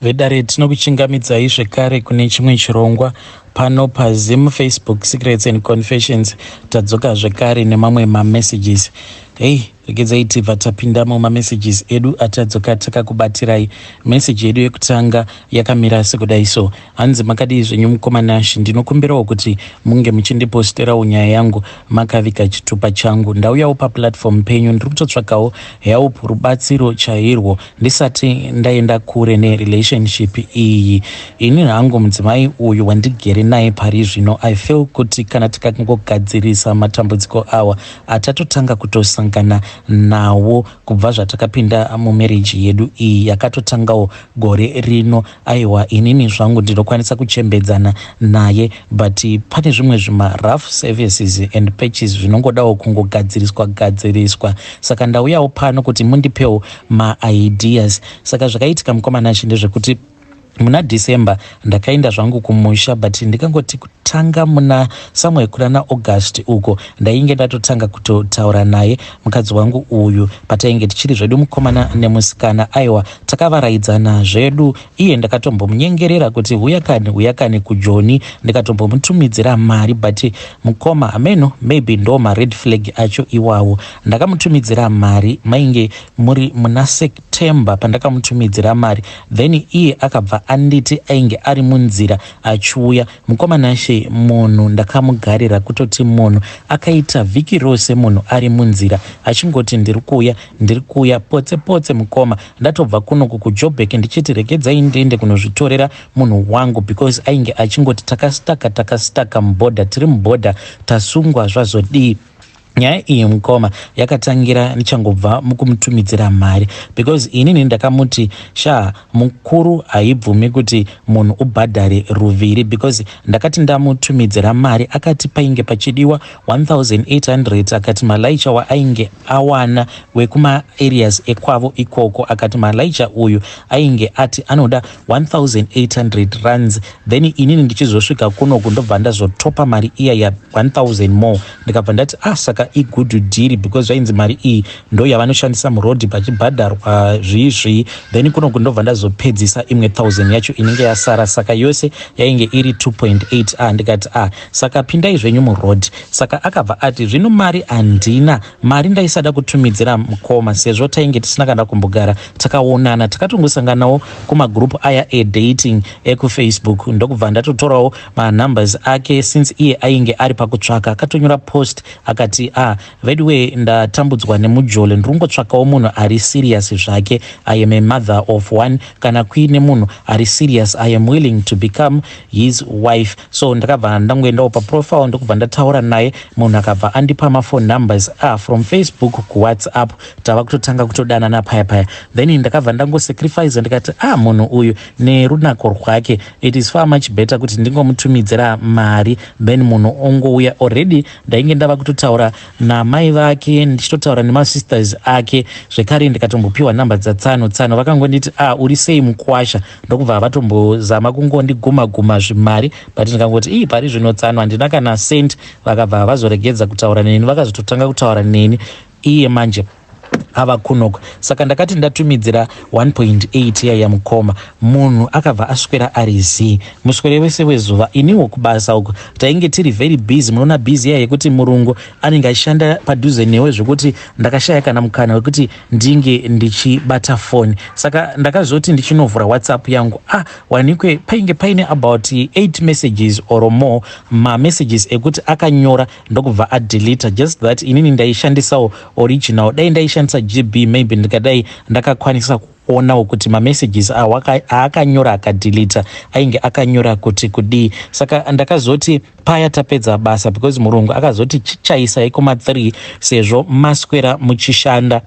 Vedare, tinokuchingamidzai zvekare kune chimwe chirongwa pano paZim Facebook Secrets and Confessions. Tadzoka zvekare nemamwe mamessages. Hei, regedzai tibva tapinda mumamessages edu atadzoka takakubatirai. Meseji yedu yekutanga yakamira sekudai so. Hanzi, "Makadii zvenyu mukoma Nashi? Ndinokumbirawo kuti munge muchindiposterawo nyaya yangu makaviga chitupa changu. Ndauyawo paplatform penyu, ndiri kutotsvakawo help, rubatsiro chairwo, ndisati ndaenda kure nerelationship iyi. Ini hangu mudzimai uyu wandigere naye pari zvino, I feel kuti kana tikangogadzirisa matambudziko awa atatotanga kutosangana nawo kubva zvatakapinda mumarriage yedu iyi yakatotangawo gore rino, aiwa, inini zvangu ndinokwanisa kuchembedzana naye, but pane zvimwe zvimarough surfaces and patches zvinongodawo kungogadziriswa gadziriswa. Saka ndauyawo pano kuti mundipewo maideas." Saka zvakaitika, mukoma Nashi, ndezvekuti muna December ndakaenda zvangu kumusha, but ndikangoti kutanga muna somewhere kunana August uko ndainge ndatotanga kutotaura naye mukadzi wangu uyu. Patainge tichiri zvedu mukomana nemusikana, aiwa, takavaraidzana zvedu. Iye ndakatombomunyengerera kuti huya kani, huya kani kuJoni, ndikatombomutumidzira mari, but mukoma, hameno, maybe ndo mared flag acho iwawo. Ndakamutumidzira mari, mainge muri muna September pandakamutumidzira mari. Then iye akabva anditi ainge ari munzira achiuya. Mukoma Nashe, munhu ndakamugarira kutoti munhu akaita vhiki rose munhu ari munzira, achingoti, "Ndiri kuuya, ndiri kuuya." Potse potse, mukoma, ndatobva kunoku kuJobek ndichiti regedzai ndiende kunozvitorera munhu wangu, because ainge achingoti takastaka, takastaka mubhodha, tiri mubhodha, tasungwa, zvazodii. Nyaya iyi, mukoma, yakatangira ndichangobva mukumutumidzira mari, because inini ndakamuti, "Sha mukuru, haibvumi kuti munhu ubhadhare ruviri," because ndakati ndamutumidzira mari, akati painge pachidiwa 1800. Akati malaicha waainge awana wekumaareas ekwavo ikoko, akati malaicha uyu ainge ati anoda 1800 rands. Then inini ndichizosvika kunoku, ndobva ndazotopa mari iya ya 1000 more. Ndikabva ndati, "Ah, saka igood deal," because zvainzi mari iyi ndo yavanoshandisa murodhi pachibhadharwa zvii zvii. Then kunoku ndobva ndazopedzisa imwe 1000 yacho inenge yasara, saka yose yainge iri 2.8. Ah, ndikati, "Ah, saka pindai zvenyu murodhi." Saka akabva ati, "Zvino mari handina." Mari ndaisada kutumidzira mukoma, sezvo tainge tisina kana kumbogara takaonana, takatongosanganawo kumagurupu aya edating ekuFacebook. Ndokubva ndatotorawo manumbers ake, since iye ainge ari pakutsvaka. Akatonyora post akati, "Ah, veduwe, ndatambudzwa nemujolo, ndiri kungotsvakawo munhu ari serious zvake. I am a mother of one. Kana kuine munhu ari serious, I am willing to become his wife." So ndakabva ndangoendawo paprofile, ndokubva ndataura naye. Munhu akabva andipa maphone numbers. Ah, from Facebook kuWhatsApp, tava kutotanga kutodanana paya paya. Then ndakabva ndangosacrifice, ndikati, "Ah, munhu uyu nerunako rwake, it is far much better kuti ndingomutumidzira mari, then munhu ongouya." Already ndainge ndava kutotaura namai vake, ndichitotaura nemasisters ake zvekare. Ndikatombopiwa namba dzatsano. Tsano vakangonditi, "Ah, uri sei mukwasha?" Ndokubva vatombozama kungondiguma guma zvimari, but ndikangoti, "Ii, pari zvino tsano handina kana cent." Vakabva vazoregedza kutaura neni. Vakazototanga kutaura neni iye manje ava kunoko. Saka ndakati ndatumidzira 1.8 yaya, mukoma, munhu akabva aswera ari z muswere wese wezuva. Iniwo kubasa uko tainge tiri very busy. Munoona busy iya yekuti murungu anenge achishanda padhuze newe, zvekuti ndakashaya kana mukana wekuti ndinge ndichibata foni. Saka ndakazoti ndichinovhura WhatsApp yangu, ah, wanikwe painge paine about 8 messages or more, mamessages ekuti akanyora ndokubva adelita. Just that inini ndaishandisawo original, dai ndaishandisa GB, maybe ndikadai ndakakwanisa kuonawo kuti mamessages aakanyora akadelita ainge akanyora kuti kudii. Saka ndakazoti paya tapedza basa, because murungu akazoti chichaisai kuma3 sezvo maswera muchishanda.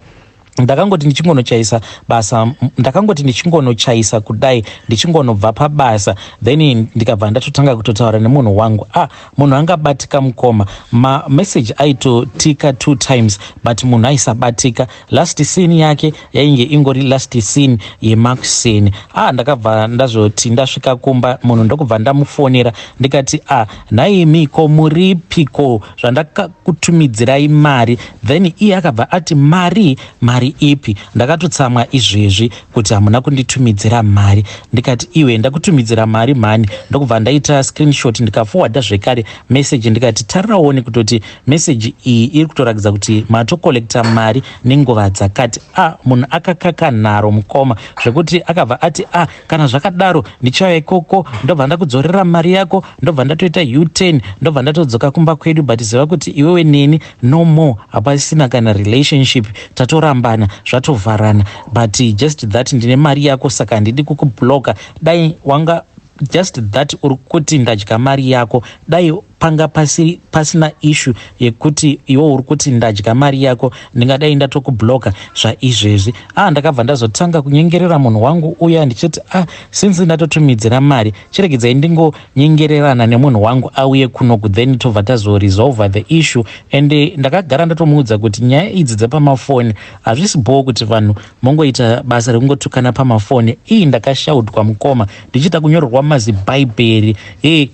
Ndakangoti ndichingonochaisa basa, ndakangoti ndichingonochaisa kudai, ndichingonobva pabasa, then ndikabva ndatotanga kutotaura nemunhu wangu. Ah, munhu angabatika, mukoma. Mamessage aitotika two times, but munhu aisabatika. Last seen yake yainge ingori last seen yemakuseni. Ah, ndakabva ndazoti ndasvika kumba, munhu ndokubva ndamufonera, ndikati, "Ah, nhaimiko, muripiko zvandakakutumidzirai mari?" Then iye akabva ati, "Mari, mari." Mari ipi? Ndakatotsamwa izvezvi kuti hamuna kunditumidzira mari. Ndikati, iwe, ndakutumidzira mari mhani. Ndokubva ndaita screenshot, ndikaforwarda zvekare message, ndikati, tariraone kutoti message iyi iri kutoratidza kuti matocollecta mari nenguva dzakati. A ah, munhu akakaka nharo, mukoma, zvekuti akabva ati, a ah, kana zvakadaro ndichauya ikoko, ndobva ndakudzorera mari yako, ndobva ndatoita U10, ndobva ndatodzoka kumba kwedu. But ziva kuti iwewe neni no more, hapasina kana relationship, tatorambana, zvatovharana. But just that ndine mari yako, saka handidi kukublocka. Dai wanga just that uri kuti ndadya mari yako, dai panga pasina issue yekuti iwe uri kuti ndadya mari yako, ndingadai ndatokublocka zvaizvezvi. Ah, ndakabva ndazotanga kunyengerera munhu wangu uya ndichiti, ah, since ndatotumidzira mari, chiregedzai ndingonyengererana nemunhu wangu auye kunoku, then tobva tazoresolva the issue. And ndakagara ndatomuudza kuti nyaya idzi dzepamafoni hazvisi bhoo, kuti vanhu mongoita basa rekungotukana pamafoni. Ii, ndakashaudwa, mukoma, ndichiita kunyorerwa mazibhaibheri e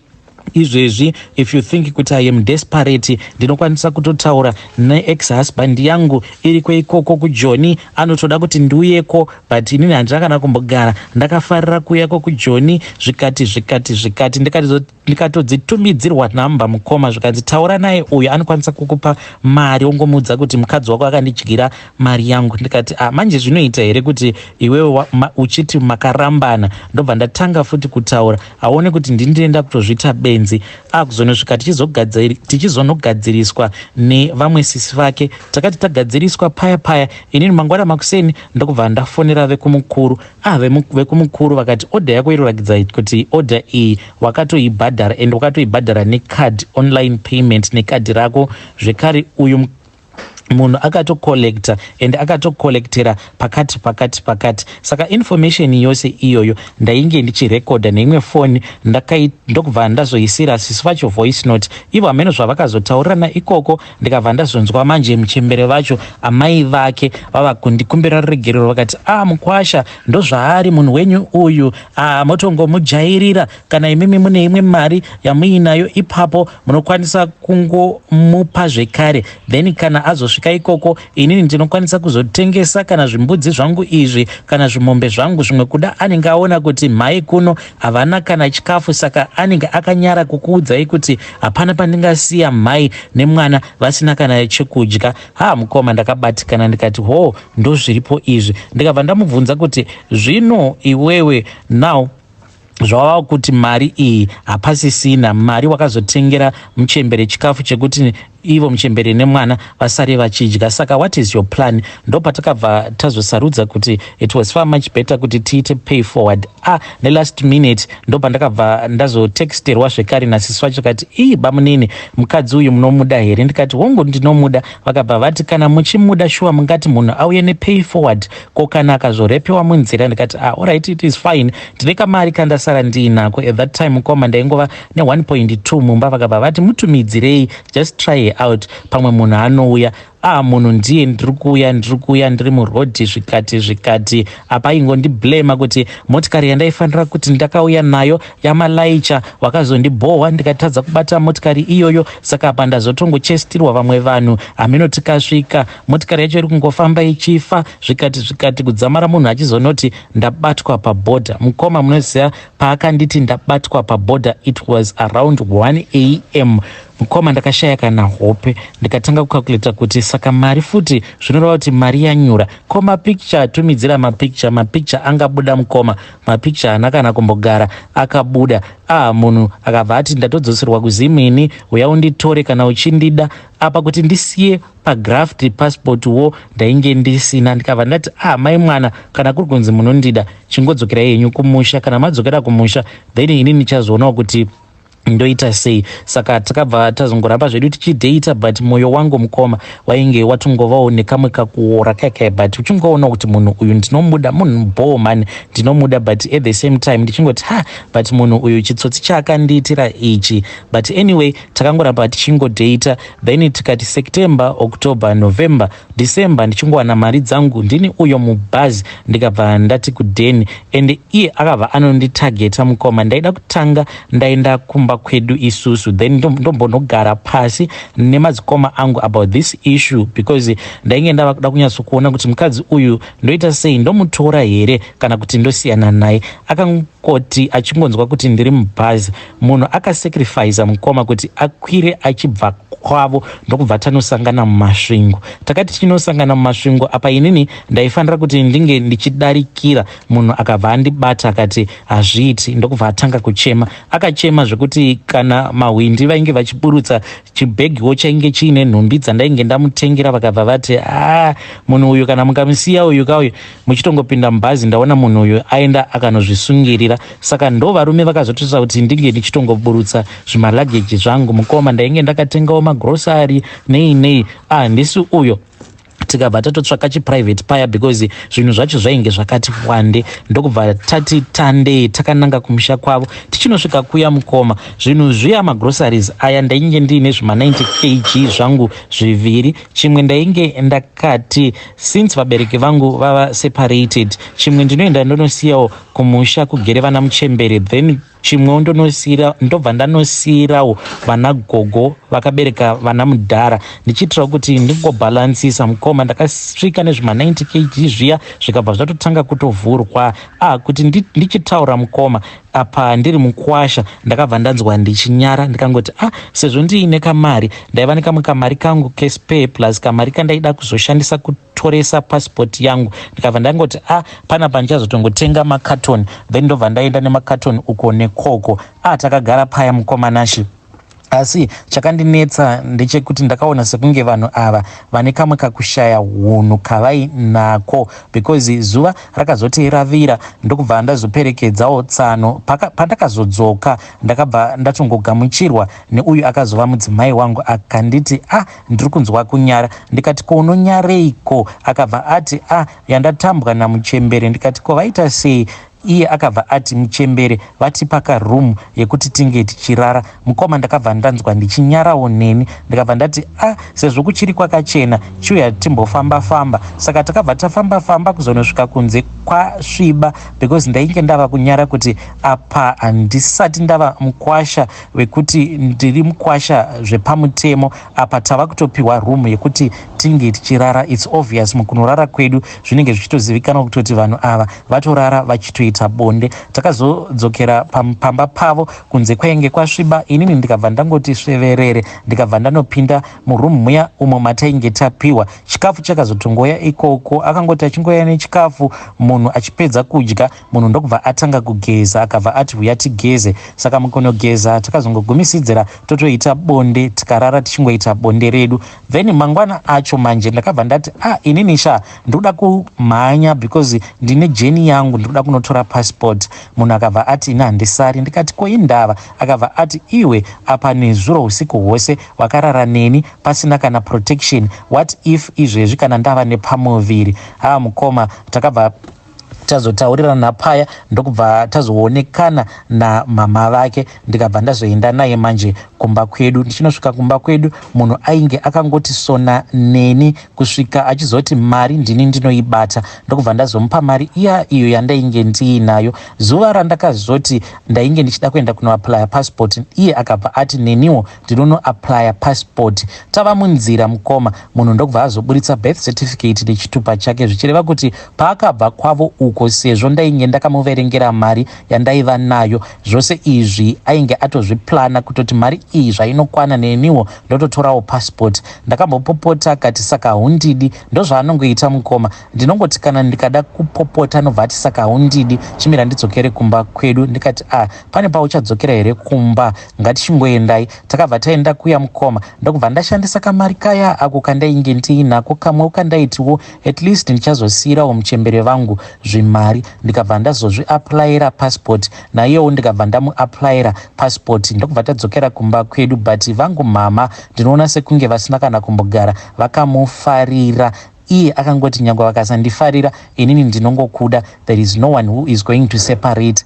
izvezvi. If you think kuti I am desperate, ndinokwanisa kutotaura neex husband yangu iriko ikoko kuJoni, anotoda kuti ndiuyeko, but inini handina kana kumbogara ndakafarira kuuyako kuJoni. Zvikati, zvikati, zvikati, ndikatodzitumidzirwa nhamba, mukoma, zvikanzi, taura naye uyu, anokwanisa kukupa mari, ongomuudza kuti mukadzi wako akandidyira mari yangu. Ndikati, ah, manje zvinoita here kuti iwewe uchiti makarambana? Ndobva ndatanga futi kutaura, aone kuti ndindienda kutozviita benzi. Akuzonosvika tichizonogadziriswa nevamwe sisi vake. Takati tagadziriswa paya paya, inini mangwana makuseni ndokubva ndafonera vekumukuru. Ah, vekumukuru vakati order yako inoratidza kuti order iyi wakatoibhadhara, and wakatoibhadhara necard, online payment nekadhi rako zvekare. Uyu munhu akatocollecta and akatocollectera pakati pakati pakati. Saka information yose iyoyo ndainge ndichirekodha neimwe foni, ndokubva ndazoisira sisi vacho voice note. Ivo hameno zvavakazotaurirana ikoko. Ndikabva ndazonzwa manje muchembere vacho, amai vake, vava kundikumbira ruregerero. Vakati, a ah, mukwasha ndozvaari munhu wenyu uyu, a motongomujairira. Kana imimi mune imwe mari yamuinayo ipapo, munokwanisa kungomupa zvekare. Then kana azosvika ikoko, inini ndinokwanisa kuzotengesa kana zvimbudzi zvangu izvi, kana zvimombe zvangu zvimwe. Kuda anenge aona kuti mhai kuno havana kana chikafu, saka anenge akanyara kukuudzai kuti hapana pandingasiya mhai nemwana vasina kana chekudya. Ha, mukoma, ndakabatikana. Ndikati, ho, ndozviripo izvi. Ndikabva ndamubvunza kuti, zvino iwewe now zvawava kuti mari iyi hapasisina mari, wakazotengera muchembere chikafu chekuti ivo muchembere nemwana vasare vachidya, saka what is your plan? Ndopatakabva tazosarudza kuti it was far much better kuti tiite pay forward. Ah, nelast minute ndopandakabva ndazotexterwa zvekare nasisi vacho kati, ii, bamunini, mukadzi uyu munomuda here? Ndikati, hongu, ndinomuda. Vakabva vati, kana muchimuda shuwa, mungati munhu auye nepay forward? Ko kana akazorepiwa munzira? Ndikati, ah, alright, it is fine, ndine kamari kandasara ndiinako. At that time, mukoma, ndaingova ne1.2 mumba. Vakabva vati, mutumidzirei, just try out, pamwe munhu anouya. Ah, munhu ndiye, ndiri kuuya, ndiri kuuya, ndiri murodhi, zvikati zvikati. Apa ingondiblema kuti motikari yandaifanira kuti ndakauya nayo yamalaicha wakazondibhohwa, ndikatadza kubata motikari iyoyo. Saka apa ndazotongochestirwa vamwe vanhu, hamino tikasvika motikari yacho iri kungofamba ichifa, zvikati zvikati, kudzamara munhu achizonoti ndabatwa pabhodha. Mukoma, munoziva paakanditi ndabatwa pabhodha, it was around 1 a.m. Mukoma, ndakashaya kana hope. Ndikatanga kucalculata kuti saka mari futi zvinoreva kuti mari yanyura. Ko mapicture, atumidzira mapicture, mapicture angabuda, mukoma, mapicture haana kana kumbogara akabuda. Ah, munhu akabva ati, ndatodzoserwa kuZimini, uya unditore kana uchindida. Apa kuti ndisiye pagraft passport wo ndainge ndisina. Ndikabva ndati, ah, mai mwana, kana kuri kunzi munondida, chingodzokerai henyu kumusha. Kana madzokera kumusha, then ini ndichazoonawo kuti ndoita sei. Saka takabva tazongoramba zvedu tichidhata, but mwoyo wangu, mukoma, wainge watongovawo nekamwe kakuora kaikai, but uchingoona kuti munhu uyu ndinomuda, munhu bho man, ndinomuda, but at the same time ndichingoti, ha, but munhu uyu chitsotsi chaakandiitira ichi. But anyway, takangoramba tichingodhata. Then tikati September, October, November, December, ndichingowana mari dzangu, ndini uyo mubhazi. Ndikabva ndati kudheni, and iye akabva anonditageta. Mukoma, ndaida kutanga ndaenda kumba. kumba kwedu isusu, then ndombonogara pasi nemadzikoma angu about this issue, because ndainge ndava kuda kunyatsokuona kuti mukadzi uyu ndoita sei, ndomutora here kana kuti ndosiyana naye. Akangoti achingonzwa kuti ndiri mubhazi, munhu akasacrifica, mukoma, kuti akwire achibva kwavo, ndokubva tanosangana muMasvingo. Takati tichinosangana muMasvingo apa, inini ndaifanira kuti ndinge ndichidarikira. Munhu akabva andibata akati hazviiti, ndokubva atanga kuchema. Akachema zvekuti kana mahwindi vainge vachiburutsa chibhegiwo chainge chiine nhumbi dzandainge ndamutengera, vakabva vati, "A, munhu uyu kana mukamusiya uyu kauyu muchitongopinda mubhazi, ndaona munhu uyu aenda akanozvisungirira." Saka ndo varume vakazotosa kuti ndinge ndichitongoburutsa zvimaluggage zvangu. Mukoma, ndainge ndakatengawo magrocery nei nei. Ah, ndisi uyo tikabva tatotsvaka chiprivate paya, because zvinhu zvacho zvainge zvakati wande. Ndokubva tati tandei takananga kumusha kwavo. Tichinosvika kuya, mukoma, zvinhu zviya, magroceries aya, ndainge ndiine zvima 90 kg zvangu zviviri. Chimwe ndainge ndakati since vabereki vangu vava separated, chimwe ndinoenda ndonosiyawo kumusha kugere vana muchembere, then chimwewo ndonosiyira, ndobva ndanosiyirawo vana gogo vakabereka vana mudhara, ndichiitirawo kuti ndingobhalansisa. Mukoma, ndakasvika nezvima90 kg zviya, zvikabva zvatotanga kutovhurwa. Ah, kuti ndichitaura, mukoma, apa ndiri mukwasha, ndakabva ndanzwa ndichinyara. Ndikangoti, ah, sezvo ndiine kamari, ndaiva nekamwe kamari kangu kespare plus kamari kandaida kuzoshandisa kutoresa passport yangu, ndikabva ndangoti, ah, panapa ndichazotongotenga makatoni, then ndobva ndaenda nemakatoni uko nekoko. Ah, takagara paya, mukoma Nashi, asi chakandinetsa ndechekuti ndakaona sekunge vanhu ava vane kamwe kakushaya hunhu kavainako, because zuva rakazoti ravira, ndokubva ndazoperekedzawo tsano. Pandakazodzoka, ndakabva ndatongogamuchirwa neuyu akazova mudzimai wangu. Akanditi, "Ah, ndiri kunzwa kunyara." Ndikati, "Ko unonyareiko?" Akabva ati, "Ah, yandatambwa namuchembere." Ndikati, "Ko vaita sei?" Iye akabva ati, "Muchembere vatipa karoom yekuti tinge tichirara." Mukoma, ndakabva ndanzwa ndichinyarawo neni. Ndikabva ndati, "A ah, sezvo kuchiri kwakachena, chiuya timbofamba-famba." Saka takabva tafamba-famba kuzonosvika kunze kwasviba, because ndainge ndava kunyara kuti apa handisati ndava mukwasha wekuti ndiri mukwasha zvepamutemo. Apa tava kutopiwa room yekuti tinge tichirara. It's obvious mukunorara kwedu zvinenge zvichitozivikanwa kutoti vanhu ava vatorara vachitoita bonde. Takazodzokera pamba pavo, kunze kwainge kwasviba. Inini ndikabva ndangoti sveverere, ndikabva ndanopinda muroom muya umo matainge tapiwa. Chikafu chakazotongoya ikoko. Akangoti achingoya nechikafu, munhu achipedza kudya, munhu ndokubva atanga kugeza. Akabva ati, "Uya tigeze." Saka mukunogeza takazongogumisidzira totoita bonde, tikarara tichingoita bonde redu. Then mangwana acho manje ndakabva ndati, "Ah, inini sha ndinoda kumhanya because ndine journey yangu, ndinoda kunotora passport." Munhu akabva ati, "Ini handisari." Ndikati, "Ko indava?" Akabva ati, "Iwe, apa nezuro usiku hwose wakarara neni pasina kana protection. What if izvezvi kana ndava nepamuviri?" Ha, mukoma, takabva tazotaurirana paya, ndokubva tazoonekana namama vake. Ndikabva ndazoenda naye manje kumba kwedu. Ndichinosvika kumba kwedu, munhu ainge akangoti sona neni kusvika achizoti mari ndini ndinoibata. Ndokubva ndazomupa mari iya iyo yandainge ndiinayo. Zuva randakazoti ndainge ndichida kuenda kunoapplya passport, iye akabva ati, "Neniwo ndinonoapplya passport." Tava munzira, mukoma, munhu ndokubva azoburitsa birth certificate nechitupa chake, zvichireva kuti paakabva kwavo uko, sezvo ndainge ndakamuverengera mari yandaiva nayo, zvose izvi ainge atozviplana kutoti mari iyi zvainokwana, neniwo ndototorawo passport. Ndakambopopota, akati, "Saka haundidi?" Ndozvaanongoita, mukoma. Ndinongoti kana ndikada kupopota, anobva ati, "Saka haundidi? Chimira ndidzokere kumba kwedu." Ndikati, "A ah, pane pauchadzokera here kumba? Ngatichingoendai." Takabva taenda kuya, mukoma, ndokubva ndashandisa kamari kaya ako kandainge ndiinako, kamwe kandaitiwo at least ndichazosiyirawo muchembere vangu zvimari. Ndikabva ndazozviapplyira passport, naiyewo ndikabva ndamuapplyira passport, ndokubva tadzokera kumba kwedu. But vangu mama ndinoona sekunge vasina kana kumbogara vakamufarira. Iye akangoti, "Nyangwe vakasandifarira, inini ndinongokuda. There is no one who is going to separate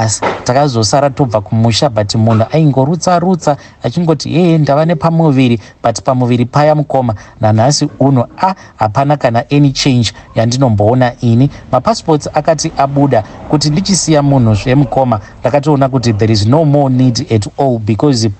us. Takazosara tobva kumusha, but munhu aingorutsa rutsa achingoti, "Hee, ndava nepamuviri." But pamuviri paya, mukoma, nanhasi uno a hapana kana any change yandinomboona ini. Mapassports akati abuda kuti ndichisiya munhu zvemukoma, ndakatoona kuti there is no more need at all, because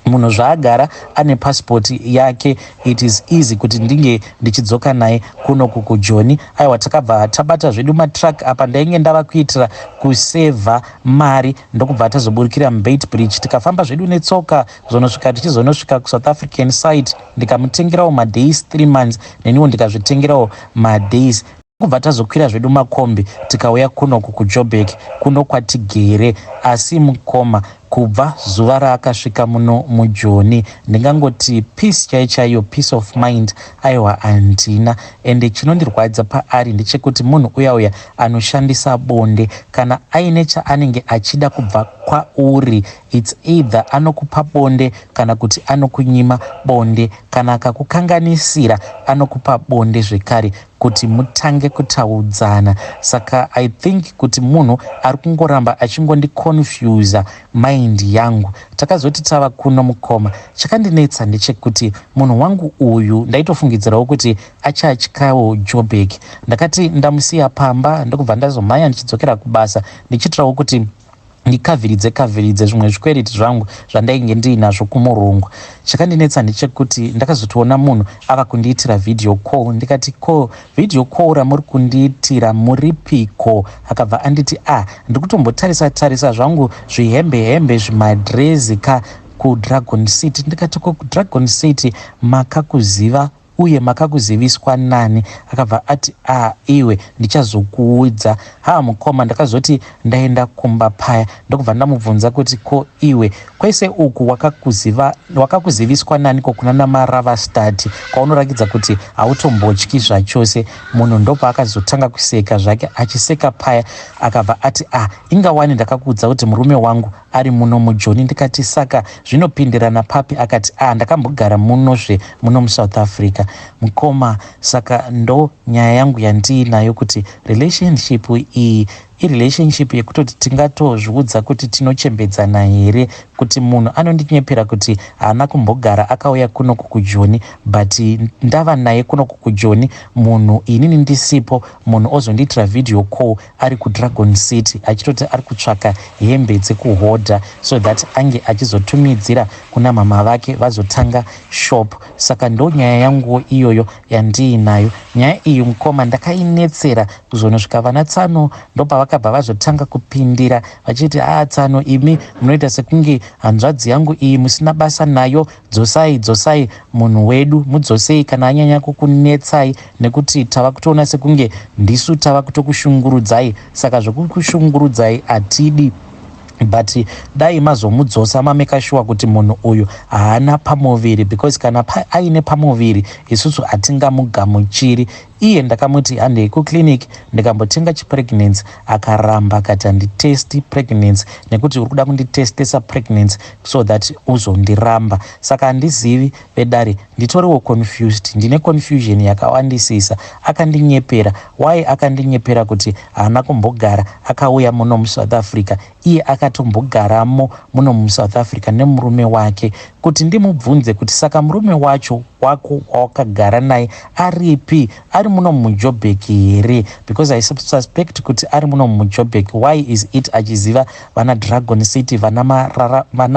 munhu zvaagara ane pasipoti yake, it is easy kuti ndinge ndichidzoka naye kuno kuJoni. Aiwa, takabva tabata zvedu matruck. Apa ndainge ndava kuitira kusevha mari, ndokubva tazoburikira muBeitbridge, tikafamba zvedu netsoka kuzonosvika, tichizonosvika kuSouth African side. Ndikamutengerawo madays 3 months, neniwo ndikazvitengerawo madays, kubva tazokwira zvedu makombi, tikauya kunoku kuJoburg, kuno kwatigere. Asi mukoma, kubva zuva raakasvika muno muJoni, ndingangoti peace chai chaiyo, peace of mind, aiwa, handina. Ende chinondirwadza paari ndechekuti munhu uya uya anoshandisa bonde. Kana aine chaanenge achida kubva kwauri, it's either anokupa bonde kana kuti anokunyima bonde. Kana akakukanganisira, anokupa bonde zvekare kuti mutange kutaudzana. Saka I think kuti munhu ari kungoramba achingondiconfusa mind yangu. Takazoti tava kuno, mukoma, chakandinetsa ndechekuti munhu wangu uyu ndaitofungidzirawo kuti achatyawo Joburg. Ndakati ndamusiya pamba, ndokubva ndazomhanya ndichidzokera kubasa, ndichiitirawo kuti ndikavhiridze kavhiridze zvimwe zvikwereti zvangu zvandainge ndiinazvo kumurungu. Chakandinetsa ndechekuti ndakazotoona munhu ava kundiitira video call. Ndikati, "Ko video call ramuri kundiitira, muripiko?" Akabva anditi, "A ah, ndiri kutombotarisa tarisa zvangu zvihembe hembe, zvimadrezi ka kuDragon City." Ndikati, "Ko kuDragon City makakuziva uye makakuziviswa nani?" Akabva ati, "A ah, iwe, ndichazokuudza." Ha, mukoma, ndakazoti ndaenda kumba paya, ndokubva ndamubvunza kuti, "Ko iwe, kwese uku wakakuziviswa nani? Ko kuna naMaravastad kwaunorakidza kuti hautombotyi zvachose?" Munhu ndopaakazotanga kuseka zvake. Achiseka paya, akabva ati, "A ah, ingawani ndakakuudza kuti murume wangu ari muno muJoni." Ndikati, "Saka zvinopindirana papi?" Akati, "A ah, ndakambogara munozve muno muSouth Africa, mukoma." Saka ndo nyaya yangu yandiinayo, kuti relationship iyi irelationship yekutoti tingatozviudza kuti tinochembedzana here, kuti munhu anondinyepera kuti haana kumbogara akauya kunoku kuJoni, but ndava naye kunoku kuJoni, munhu inini ndisipo, munhu ozondiitira video call ari kuDragon City, achitoti ari kutsvaka hembe dzekuhodha so that ange achizotumidzira kuna mama vake vazotanga shop. Saka ndo nyaya yanguwo iyoyo yandiinayo. Nyaya iyi, mukoma, ndakainetsera kuzonosvika vana tsano, ndopavakabva vazotanga kupindira vachiti, "Aa ah, tsano, imi munoita sekunge hanzvadzi yangu iyi musina basa nayo. Dzosai, dzosai munhu wedu, mudzosei kana anyanya kukunetsai, nekuti tava kutoona sekunge ndisu tava kutokushungurudzai. Saka zvokukushungurudzai hatidi, but dai mazomudzosa, mameka sure kuti munhu uyu haana pamuviri, because kana aine pamuviri, isusu hatingamugamuchiri iye." Ndakamuti handei kuclinic, ndikambotenga chipregnancy. Akaramba, akati, "Handitesti pregnancy nekuti uri kuda kunditestesa pregnancy so that uzondiramba." Saka handizivi, vedare, nditoriwo confused, ndine confusion yakawandisisa. Akandinyepera. Why akandinyepera kuti haana kumbogara akauya muno muSouth Africa, iye akatombogaramo muno muSouth Africa nemurume wake? Kuti ndimubvunze kuti, "Saka murume wacho wako wawakagara naye aripi? Ari muno muJoburg here?" Because I suspect kuti ari muno muJoburg. Why is it achiziva vana Dragon City, vana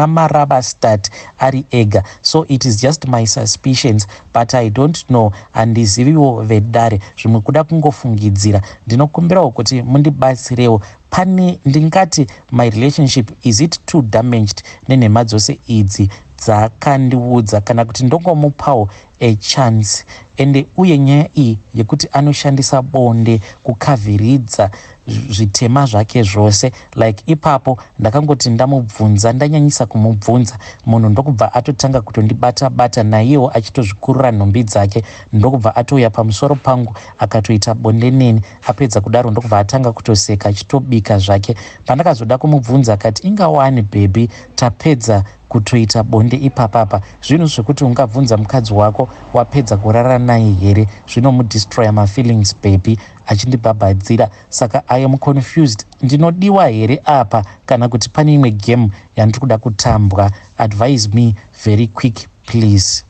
Marabastad ari ega? So it is just my suspicions, but I don't know, handiziviwo, vedare, zvimwe kuda kungofungidzira. Ndinokumbirawo kuti mundibatsirewo. Pane ndingati my relationship, is it too damaged nenhema dzose idzi dzakandiudza, kana kuti ndongomupawo a chance? Ende uye nyaya iyi yekuti anoshandisa bonde kukavhiridza zvitema zvake zvose, like ipapo ndakangoti ndamubvunza, ndanyanyisa kumubvunza, munhu ndokubva atotanga kutondibata bata, naiyewo achitozvikurura nhumbi dzake, ndokubva atouya pamusoro pangu, akatoita bonde neni. Apedza kudaro, ndokubva atanga kutoseka achitobika zvake. Pandakazoda kumubvunza, akati, "Ingawani baby, tapedza kutoita bonde ipapapa." Zvinhu zvekuti ungabvunza mukadzi wako wapedza kurara naye here? Zvinomudestroya mafeelings, baby. Achindibhabhadzira, saka I am confused. Ndinodiwa here apa kana kuti pane imwe game yandiri kuda kutambwa? Advise me very quick, please.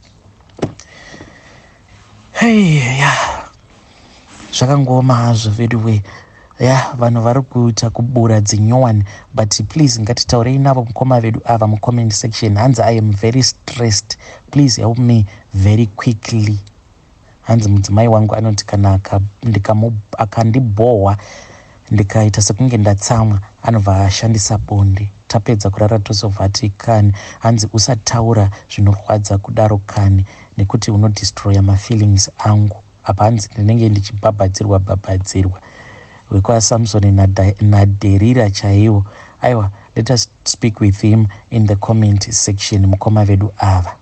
Hey, ya, zvakangooma hazvo veduwe. Ya, vanhu vari kuita kubura dzinyowani, but please ngatitaurei navo mukoma vedu ava mucomment section. Hanzi, "I am very stressed, please help me very quickly." Hanzi mudzimai wangu anoti kana akandibhohwa, ndikaita sekunge ndatsamwa, anobva ashandisa bonde. Tapedza kurara tozobva ti kani. Hanzi, "Usataura zvinorwadza kudaro kani, nekuti unodestroya mafeelings angu." Apa hanzi ndinenge ndichibhabhadzirwa bhabhadzirwa wekwaSamsoni naDherira chaiwo. Aiwa, let us speak with him in the comment section, mukoma vedu ava.